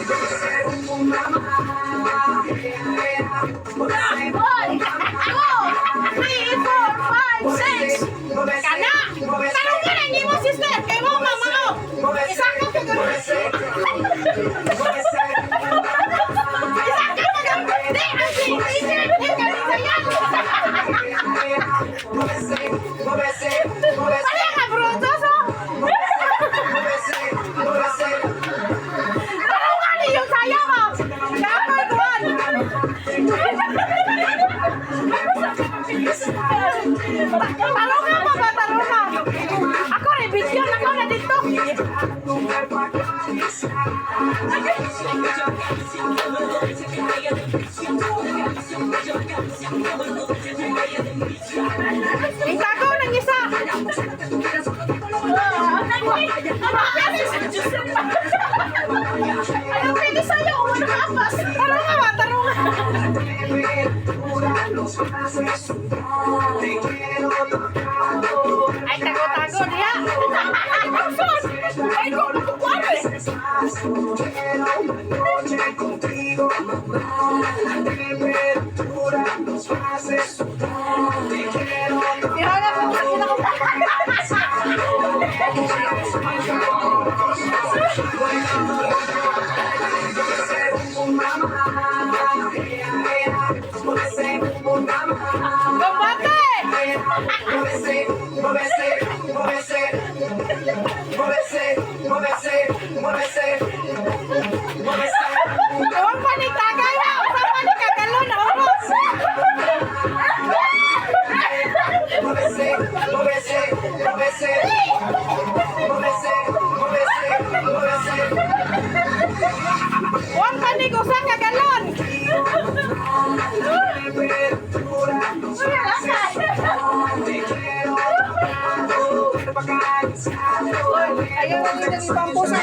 One, two, three, four, five, six. Kana! Tarungan ang imo, sister! Kay mo, mama ko! Isa ka pa. Isa ka pa. Di, ang si teacher! Di, kami sayan! Ano nga, bro? So, tarungan niyo saya mo! Kapoy kuwan! Tarungan mo ba? Tarungan! Ako rin, video na ko na dito! Itago ng isa! Ano pwede sa'yo? Wala ka apas. Tarungan ba? Tarungan! Ay, tago-tago niya. Ay, kung makukuha eh. Ihanap mo sa kinaka. Combate! Ewan pa ni tagay ha! Usa pa ni kagalon na oras! Huwag pa ni usa ka galon! Ayaw na nito ibang pusa.